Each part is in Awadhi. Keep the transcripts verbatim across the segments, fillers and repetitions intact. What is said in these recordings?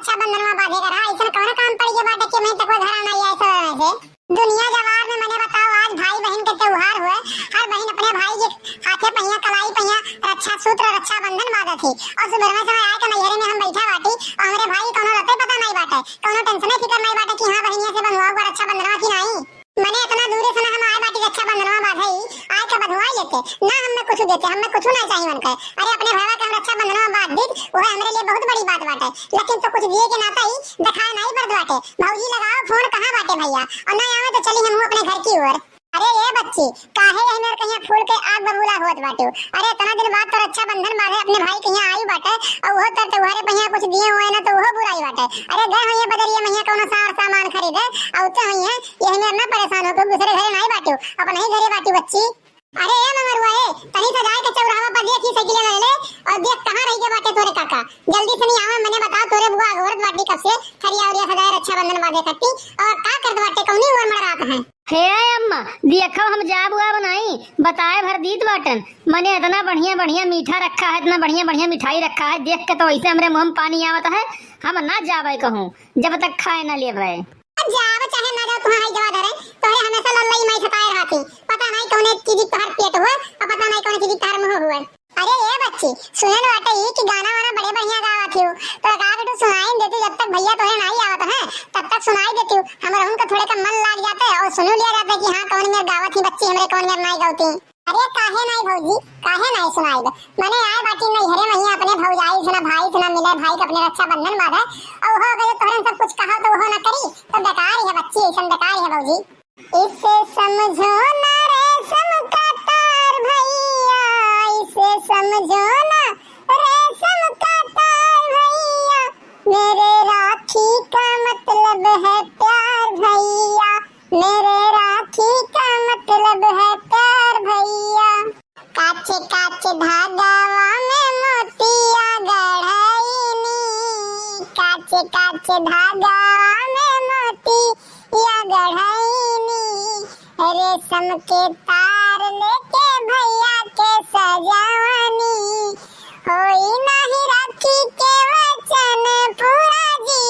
रक्षाबंधनवा बांधे का रहा, अइसन कौन काम पड़ गया बाटे कि मैं तक धरा नहीं आए समय से। दुनिया जवार में मने बताओ, आज भाई बहिन के त्योहार हुए, हर बहिन अपने भाई के हाथे पहिया, कलाई पहिया, रक्षा सूत्र, रक्षाबंधन बांधत ही। और सुबह में समय आए के नैहरे में हम बैठा बाटी, और हमरे भाई के कौनो लते पता नहीं बाटे, कौनो tension फिकर नहीं बाटे कि हाँ बहिनिया से बंधुआ हुआ रक्षाबंधनवा की नहीं। मने इतना दूरे से ना हम आए बाटी रक्षाबंधनवा बांधे, आए के बंधुआ लेते, ना हमें कुछ देते, हमें कुछ ना चाहिए मन के। अरे अपने भाई के हम रक्षाबंधनवा बांध दीत, वह हमरे लिए बहुत बड़ी बात बाटे। लेकिन तो कुछ दिए के नाता ही दिखाए नहीं पड़त बाटे। भौजी लगाओ फोन, कहाँ बाटे भैया? और ना आवे तो चली हम अपने घर की ओर। अरे ये बच्ची, काहे यही मेर कहिया फूल के आग बबूला होत बाटू? अरे इतना दिन बाद तो रक्षाबंधन बांधे अपने भाई कहिया आई बाटे, और वो तर तुम्हारे पहिया कुछ दिए हुए ना तो वो बुराई बाटे। अरे गए हुई है बजरिया महिया कौनो सार सामान खरीदे, और तो हुई है यही मेर ना परेशान हो, दूसरे घरे नहीं बाटू, अपने ही घरे बाटू बच्ची। अरे ए मंगरुआ ए, तनी से जाए के चौराहा पर देखी साइकिल ले ले, और देख कहाँ रह गया बाटे तोरे काका। जल्दी से नहीं आवे, मने बताओ तोरे बुआ अगोरत बाटी कब से, थरिया उरिया सजाए रक्षाबंधन बांधे कट्टी, और का करत बाटे, कौनी उमर में रात है? हे अम्मा, देखो हम जाब उआब नाई, बताए भर दीत बाटन। मने इतना बढ़िया बढ़िया मीठा रखा है, इतना बढ़िया बढ़िया मिठाई रखा है, देख के तो वैसे हमरे मुँह में पानी आवत है। हम ना जाबे कहूँ, जब तक खाए ना लेबे। अब जाओ चाहे ना जाओ, तुम्हारा ही जवा धरे, तोहरे हमेशा लल्लई माई सताए रहती। पता नहीं कौने चीज तोहर पेट हुए, और पता नहीं कौने चीज तोहर मुँह हुए। अरे ए बच्ची, सुने न बाटे ई कि गाना वाना बड़े बढ़िया गावत हो, तो गा के तो सुनाई देती, जब तक भैया तोहरे नहीं आवत है, तब तक सुनाई देती। हमरे उनका थोड़े का मन लाग जाते और सुन लिया जाते कि हाँ कौन मेर गावत ही बच्ची, हमरे कौन मेर नहीं गावती। अरे काहे नहीं भौजी, काहे नहीं सुनाई दे? मने आए बाटी नैहरे महिया अपने भौजाई से ना भाई से ना मिले, भाई के अपने रक्षाबंधन बांधे, और हो गए तोहरे सब कुछ कहा तो वो ना करी, तो बेकार ही है बच्ची, ऐसन बेकार ही है भौजी। इसे समझो ना रेशम का तार भैया, इसे समझो ना रेशम का तार भैया, मेरे राखी का मतलब है प्यार भैया, मेरे राखी का मतलब है प्यार भैया। काचे काचे धागावा में मोतिया गढ़ाईनी, काचे काचे धागावा में मोतिया गढ़ाईनी, रेशम के तार लेके भैया के सजावनी, होई नाही राखी के वचन पूरा जी,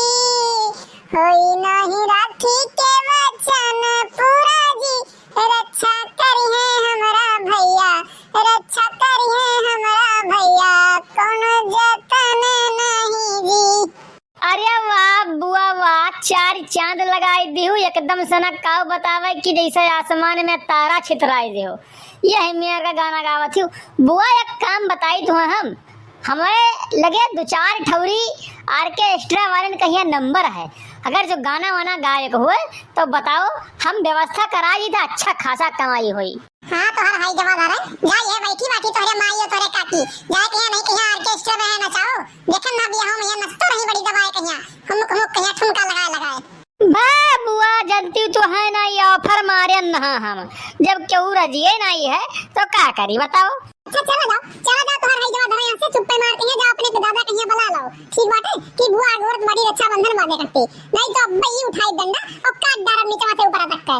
होई नाही राखी के वचन पूरा जी, रक्षा करिहे हमरा भैया, रक्षा करिहे हमरा भैया, कौनो जतन नहीं जी। अरे वाह बुआ वाह, चार चांद लगाई दिहु, एकदम सना काव बतावे कि जैसे आसमान में तारा छितराई दिहु। यही मेर का गाना गावत हूँ। बुआ एक काम बताई तुहे हम, हमरे लगे दो चार ठौरी orchestra वालन कहिया नंबर है, अगर जो गाना वाना गावे के होए तो बताओ, हम व्यवस्था कराई दी तो अच्छा खासा कमाई होई। हाँ तोहर हाई जवाब है, जा ये बैठी बाटी तोहरे माई और तोहरे काकी, जाए कहिया नहीं कहिया orchestra में है नचाओ, देखन ना बियाह में ये नचतो रही बड़ी दबाए कहिया, हुमुक हुमुक कहिया ठुमका लगाए लगाए। बा बुआ, जनती तो है ना, ये offer मारे ना हम। जब केहू रजिए नहीं है, तो का करी बताओ? अच्छा, चला जाओ, चला जाओ, तोहर हई जवा धरे यहाँ से, चुप्पे मार के यहाँ जाओ, अपने के दादा के यहाँ बुला लाओ। ठीक बाटे कि बुआ अगोरत बड़ी रक्षाबंधन बांधे करती, नहीं तो अब्बे ही उठाई डंडा और काट डारब नीचवा से ऊपर तक के।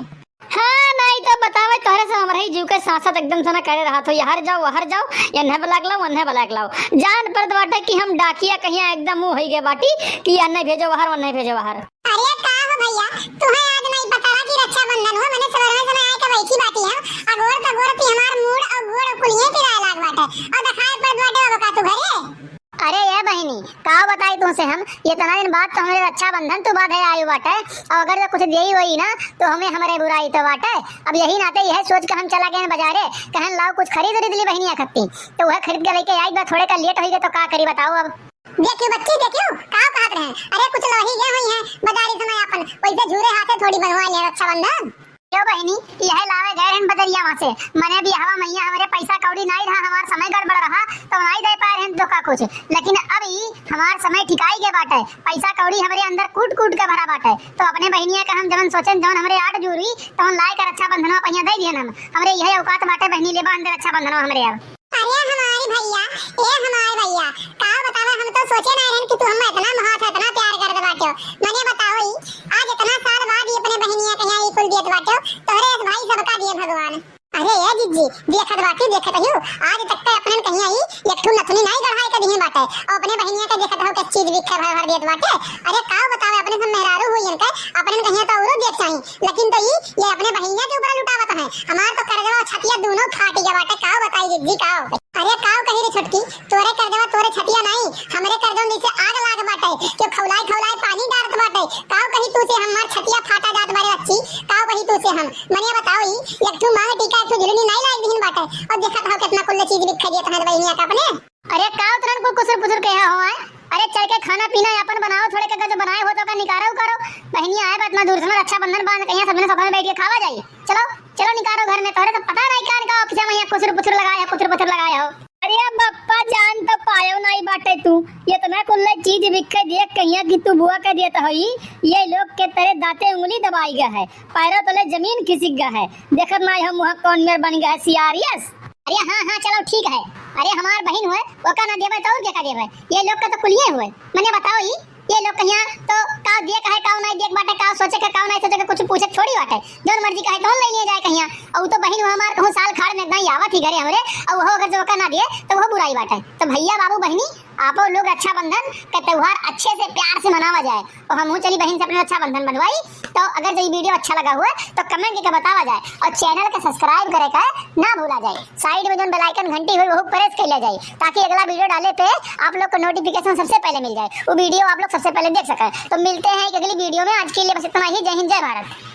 हाँ, नहीं तो बतावे, तोहरे से हमरे ही जीव के सांसत एकदम से ना करे रहा, तो यहर जाओ, वहर जाओ, यन्हे बलाक लाओ, वन्हे बलाक लाओ। जान परत बाटे कि हम डाकिया कहिया एकदम मुँह होई गए बाटी कि यन्हे भेजो वहर, वन्हे भेजो वहर। अरे का हो भैया, तुहे आज नहीं पता रहा कि रक्षाबंधन हो, मैंने सवेरे में समय आए के बैठी बाटी हम, अगोर तगोर ती हमार मूड़ और गोड़ कुलिये पिराए लाग बाटे, और दिखाए पड़त बाटे अब का तू घरे। अरे ए बहिनी, का बताई तुमसे हम, इतना दिन बाद तो हमरे रक्षाबंधन तू बांधे आयु बाटे, और अगर जो कुछ देई होई ना, तो हमें हमरे बुराई तो बाटे। अब यही नाते यह सोच के हम चला गए बजारे, कहन लाओ कुछ खरीद उरीद ली बहिनिया खत्ती, तो वह खरीद के लेके आई बा, थोड़े का लेट होई गए तो का करी बताओ अब। देखियो बच्ची, देखियो, का कहत रहे? अरे कुछ लोही गए हुई हैं बाजारी समय आपन, वैसे झूरे हाथे थोड़ी बनवा ले रक्षाबंधन। क्यों बहिनी, यह लावे गए रहन बजरिया वहाँ से, मने भी हवा मैया हमरे पैसा कौड़ी नाई रहा, हमार समय गड़बड़ रहा, तो नाई दे पाए रहन तो का कुछ, लेकिन अब ई हमार समय ठिकाई के बाटे, पैसा कौड़ी हमरे अंदर कूट कूट के भरा बाटे, तो अपने बहिनिया का हम जवन सोचन जवन हमरे आट जुरी, तवन लाए के रक्षाबंधनवा पहिया दे दिहन हम, हमरे यह औकात बाटे बहिनी, लेबा अंदर रक्षाबंधनवा हमरे अब। अरे हमारे भैया, ए हमारे भैया, का बतावा, हम तो सोचे ना रहन कि तू हमें इतना मोहात है, इतना प्यार करत बाट्यो। मने बताओ ई, आज इतना साल बाद ई अपने बहिनिया कहिया ई कुल देत बाट्यो, तोहरे अस भाई सबका दिए भगवान। अरे ए जिज्जी, देखत बाटी, देखत हइउ, आज तक के अपनन कहिया ई एक ठो नथुनी नाई गढ़ाए के दिहिन बाटे, अउर अपने बहिनिया के देखत हउ के चीज बिक्खे भर भर देत बाटे। अरे काउ बतावे, अपने सब मेहरारू हुई इनके, अपनन कहिया तो अउरो देख चाही, लेकिन तो ई ये अपने बहिनिया के ऊपर लुटावत हैं। हमार तो करजवा छतिया दूनो फाटि गया बाटे, काउ बताई जिज्जी काउ। अरे काउ कही रे छोटकी, तोरे करजवा तोरे छतिया नाई, हमरे करजवा में से आग लाग बाटे, क्यों खौलाई खौलाई पानी डारत बाटे। काउ कही तू से हमार छतिया फाटा जात बारे बच्ची, काउ कही तू से हम। मनिया बताओ ई, एक ठो मांग टीका, एक ठो झुलनी नाई लाग दिहिन बाटे, अउर देखत हउ कितना कुल्ले चीज बिक्खे दिए तुम्हारे बहिनिया का अपने। अरे काउ तुरन कुल कुसुर पुसुर कहा हो आए? अरे चल के खाना पीना अपन बनाओ, थोड़े के जो बनाए हो तो का निकारो करो। बहिनिया आए बा इतना दूर से ना, रक्षाबंधन बांध कहिया सब जने सोफा में बैठ के खावा जाई। चलो चलो निकारो घर में, तोहरे तो पता नहीं कान का ऑफिस में यहाँ कुसुर पुसुर लगाए हो, कुसुर पुसुर लगाए हो। अरे बप्पा जान तो पायो नाई बाटे तू, इतना कुल्ले चीज बिक्खे देख कहिया कि तू बुआ के देत हई, ये लोग के तेरे दांते उंगली दबाई गया है, पैरों तले जमीन खिसक गया है, देखत नाई हम वहाँ कौन मेर बन गया है, सीआरएस। अरे हाँ हाँ चलो ठीक है, अरे हमार बहिन हुए, ओका ना देबे तो और के का देबे, ये लोग का तो कुलिये हुए, मने बताओ ई ये लोग कहिया तो काउ देख है, काउ नाई देख बाटे, काउ सोचे के, काउ नाई सोचे के, कुछ पूछे थोड़ी बाटे। जौन मर्जी कहे तौन ले लिए जाए कहिया। अउ तो बहिन हुआ हमार कहूँ साल खाड़ में एकदम आवत ही घरे हमरे, अउ वो अगर जो ओका ना दिए तो वो बुराई बाटे। तो भैया बाबू बहिनी, आपो लोग रक्षाबंधन का त्योहार अच्छे से प्यार से मनावा जाए। और हमहू चली बहिन से अपने रक्षाबंधन बनवाई। तो अगर जो ये वीडियो अच्छा लगा हुआ तो कमेंट करके बतावा जाए, और चैनल के सब्सक्राइब करे का ना भूला जाए। साइड में जौन बेल आइकन घंटी हुई वो प्रेस कर लिया जाए, ताकि अगला वीडियो डाले पे आप लोग को नोटिफिकेशन सबसे पहले मिल जाए, वो वीडियो आप लोग सबसे पहले देख सकें। तो मिलते हैं एक अगली वीडियो में, आज के लिए बस इतना ही। जय हिंद, जय भारत।